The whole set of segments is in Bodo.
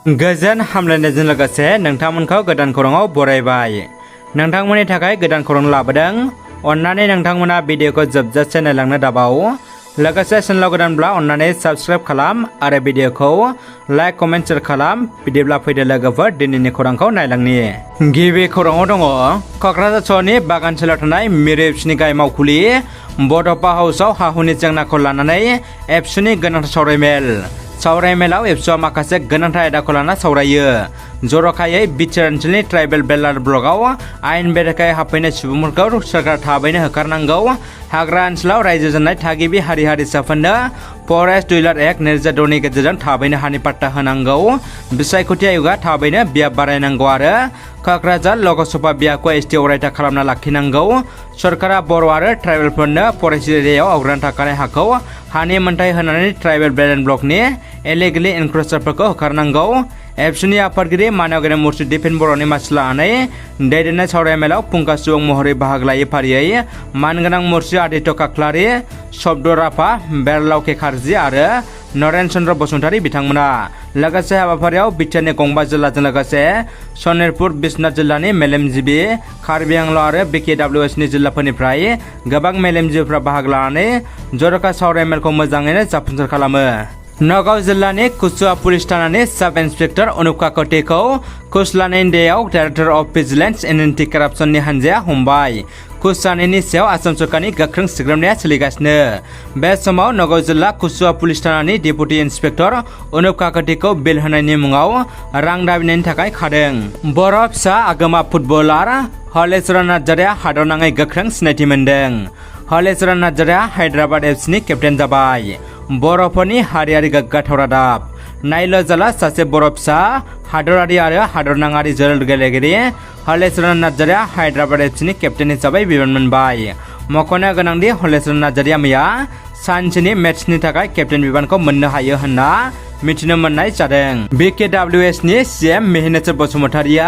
गोजोन हामलायनायजों लोगोसे नोंथांमोनखौ गोदान खौराङाव बरायबाय। नोंथांमोननि थाखाय गोदान खौरां लाबोदों। अन्नानै नोंथांमोना भिडिअखौ जोबजासे नायलांनो दाबाव। लोगोसे चेनेलाव गोदानब्ला अन्नानै साबस्क्राइब खालाम आरो भिडिअखौ लाइक कमेन्ट शेयार खालाम। बिदिब्ला फैदो लोगोफोर दिनैनि खौरांखौ नायलांनि। गिबि खौराङाव दङ क'क्राझार सहरनि बागानसालियाव थानाय मिरु एबसुनि गाहाय मावखुलि बड'फा हाउसआव हा-हुनि जेंनाखौ लानानै एबसुनि गोनांथार सावरायमेलाव एबसुआ माखासे गोनांथार आयदाखौ लाना सावरायो। जर'खायै बिटिआर ओनसोलनि ट्राइबेल बेलार ब्लकआव आयेन बेरेखायै हाबफैनाय सुबुंफोरखौ सोरखारा थाबैनो होखारनांगौ। हाग्रा ओनसोलाव रायजो जानाय थागिबि हारि-हारिसाफोरनो फरेस्ट डिलार एक्ट 2006 नि गेजेरजों थाबैनो हानि पाट्टा होनांगौ। बिसायख'थि आय'गा थाबैनो बियाब बारायनांगौ आरो क'क्राझार लकसभा बियाबखौ एसटि अरायथा खालामना लाखिनांगौ। सरकारा बर' आरो ट्राइबेलफोरनो फरेस्ट एरियायाव आवग्रिना थाखानाय हाखौ हानि मोनथाय होनानै ट्राइबेल बेलेन ब्लकनि इलिगेलि एनक्रोचारफोरखौ होखारनांगौ। एबसुनि आफादगिरि मानगेन्द्र मुर्ति दिपेन बर'नि मासि लानानै दैदेननाय सावरायमेलाव फुंखा सुबुं महरै बाहागो लायै फारियै मानगोनां मुर्ति आदित्य काख्लारि, शब्द राफा, बेरलाव केखारजि आरो नरेन चन्द्र बसुमतारी बिथांमोना। लोगोसे हाबाफारियाव बिटिआरनि गंबा जिल्लाजों लोगोसे सनितपुर, बिश्वनाथ जिल्लानि मेलेमजिबि, कार्बि आंलं आरो BKWSनि जिल्लाफोरनिफ्राय गोबां मेलेमजिबिफ्रा बाहागो लानानै जर'खा सावरायमेलखौ मोजाङैनो जाफुंसार खालामो। नगाव जिल्लानि कुसुआ पुलिस थानानि साब इन्सपेक्टर अनुप काकतिखौ कुसलानि इन्डियायाव director of vigilance and anti कारापसननि हानजाया हमबाय। कुसलानिनि सायाव आसाम सरकारनि गोख्रों सिग्रोमनाया सोलिगासिनो। बे समाव नगाव जिल्ला कुसुआ पुलिस थानानि डेपुटि इन्सपेक्टर अनुप काकतिखौ बेल होनायनि मुङाव रां दाबिनायनि थाखाय खादों। बर' फिसा आगोमा फुटबलार हलिचरन नार्जारिया हादरनाङै गोख्रों सिनायथि मोनदों। हलिचरन नार्जारिया हायद्राबाद एफसिनि केप्टेन जाबाय। बर'फोरनि हारियारि गोग्गाथाव रादाब। नायल' जाला सासे बर' फिसा हादरारि आरो हादरनाङारि जोलुर गेलेगिरि हलिचरन नार्जारिया हायद्राबाद एफसिनि केप्टेन हिसाबै बिबान मोनबाय। मख'नो गोनांदि हलिचरन नार्जारिया मैया सानसेनि मेचनि थाखाय केप्टेन बिबानखौ मोननो हायो होनना मिथिनो मोननाय जादों। BKWSनि CM मेहिनेश्वर बसुमतारीया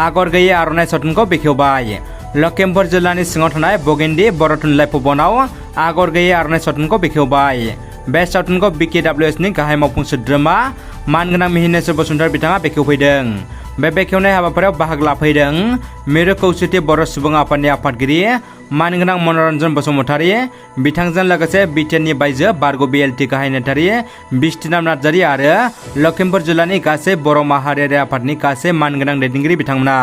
आगर गैयै आर'नाइ सावथुनखौ बेखेवबाय। लखिमपुर जिल्लानि सिङाव थानाय बगिन्दि बर' थुनलाइ भवनाव आगर गैयै आर'नाइ सावथुनखौ बेखेवबाय। बे सावथुनखौ BKWSनि गाहाय मावफुं सोद्रोमा मानगोनां मेहिनेश्वर बसुमतारी बिथाङा बेखेवफैदों। बे बेखेवनाय हाबाफारियाव बाहागो लाफैदों मिरु खौसेथि बर' सुबुं आफादनि आफादगिरि मानगोनां मनरन्जन बसुमतारी, बिथांजों लोगोसे बिटिआरनि बायजो बारग' BLT गाहाय नेहाथारि बिस्तिनाथ नार्जारि आरो लखिमपुर जिल्लानि गासै बर' माहारियारि आफादनि गासै मानगोनां दैदेनगिरि बिथांमोना।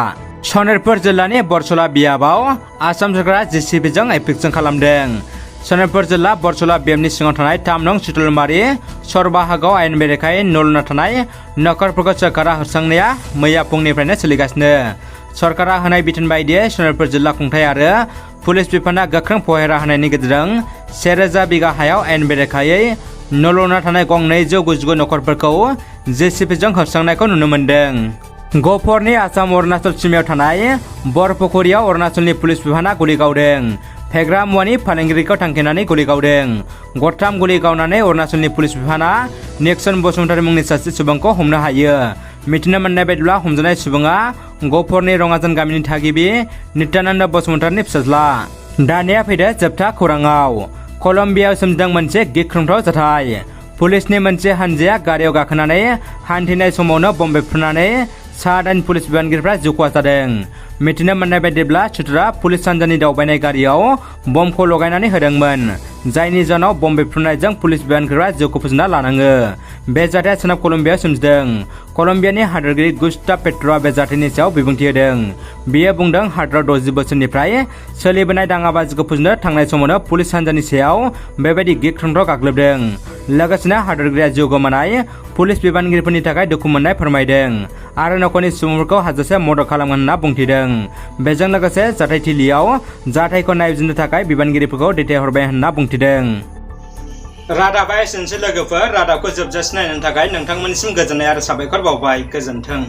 सनितपुर जिल्लानि बरसला बियाबाव आसाम सरकारा JCBजों एफिक्सन खालामदों। सनितपुर जिल्ला बरसला बियाबनि सिङाव थानाय 3 नं सितलमारि सरबाहागआव आयेन बेरेखायै न' लुना थानाय नखरफोरखौ सोरखारा होस्रांनाया मैया फुंनिफ्रायनो सोलिगासिनो। सरकारा होनाय बिथोन बायदियै सनितपुर जिल्ला खुंथाय आरो पुलिस बिफाना गोख्रों पहेरा होनायनि गेजेरजों 1000 बिगा हायाव आयेन बेरेखायै न' लुना थानाय गं 299 नखरफोरखौ JCBजों होस्रांनायखौ नुनो मोन्दों। गहपुरनि आसाम अरुणाचल सीमायाव थानाय बरपुखुरियाव अरुणाचलनि पुलिस बिफाना गुलि गावदों। फेग्रा मुवानि फालांगिरिखौ थांखिनानै गुलि गावदों। गरथाम गुलि गावनानै अरुणाचलनि पुलिस बिफाना निक्सन बसुमतारी मुंनि सासे सुबुंखौ हमनो हायो। मिथिनो मोननाय बायदिब्ला हमजानाय सुबुङा गहपुरनि रङाजन गामिनि थागिबि नित्यानन्द बसुमतारीनि फिसाज्ला। दानिया फैदो जोबथा खौराङाव। कलम्बियायाव सोमजिदों मोनसे गिख्रंथाव जाथाय। पुलिसनि मोनसे हानजाया गारियाव गाखोनानै हान्थिनाय समावनो बम बेफ्रुनानै सा-8 पुलिस बिबानगिरिफ्रा जिउ खहा जादों। मिथिनो मोननाय बायदिब्ला सुथुरा पुलिस हानजानि दावबायनाय गारियाव बमखौ लगायनानै होदोंमोन, जायनि जाहोनाव बम बेफ्रुनायजों पुलिस बिबानगिरिफ्रा जिउखौ फोजोबना लानाङो। बे जाथाया सोनाब कलम्बियायाव सोमजिदों। कलम्बियानि हादोरगिरि गुस्ताभ पेट्र'आ बे जाथायनि सायाव बिबुंथि होदों। बियो बुंदों हादोराव 60 बोसोरनिफ्राय सोलिबोनाय दाङाबाजिखौ फोजोबनो थांनाय समावनो पुलिस हानजानि सायाव बेबायदि गिख्रंथाव गाग्लोबदों। लोगोसेनो हादोरगिरिया जिउ गोमानाय पुलिस बिबानगिरिफोरनि थाखाय दुखु मोननाय फोरमायदों आरो नखरनि सुबुंफोरखौ हाजासे मदद खालामगोन होनना बुंथिदों। बेजों लोगोसे जाथायथिलियाव जाथायखौ नायबिजिरनो थाखाय बिबानगिरिफोरखौ दैथायहरबाय होनना बुंथिदों। रादाबा एसेनोसै लोगोफोर। रादाबखौ जोबजासे नायनो थाखाय नोंथांमोननिसिम गोजोननाय आरो साबायखर बावबाय। गोजोन्थों।